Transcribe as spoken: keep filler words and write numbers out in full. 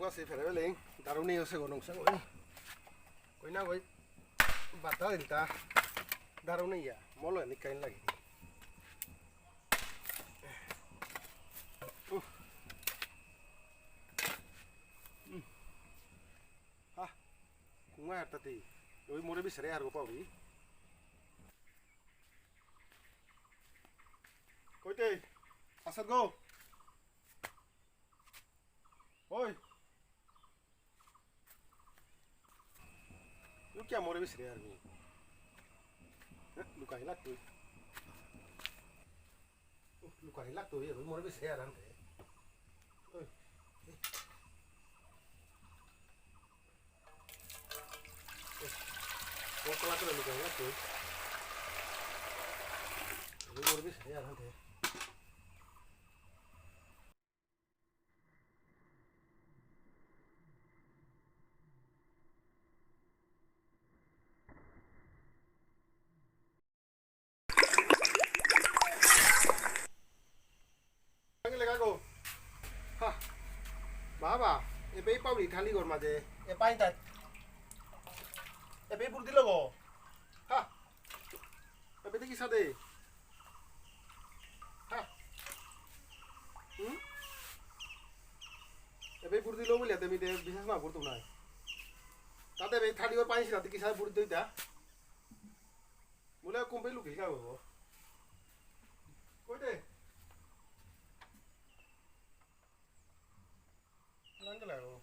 Gua si fere beling, daruni ose gonong sa goi. Koi na goi, bata dinta, daruni ya, molo ni kain lagi. Uh. Hmm. Ha, kunga ya tati, oi more bisare argo pauri. Koite, asat go. Oi. Lu kia more bisare argo. Eh, luka hilak tu. Uh, luka hilak tu ya, more bisare arante. Oi. Eh. Eh. Kau telah tu luka hilak tu. Lu more bisare arante. Ang lega go. Ha. Baba, ebe pauli thali gor maje. E pain tat. Ebe burdi logo. Ha. Ebe te kisa de. Ha. Hmm? Ebe burdi lo bile te mi de bisas na burtu nai. Tate ebe thali gor pain sila te kisa burdi ta. Mula kumpe lu kisa go. Koite. Langkala go.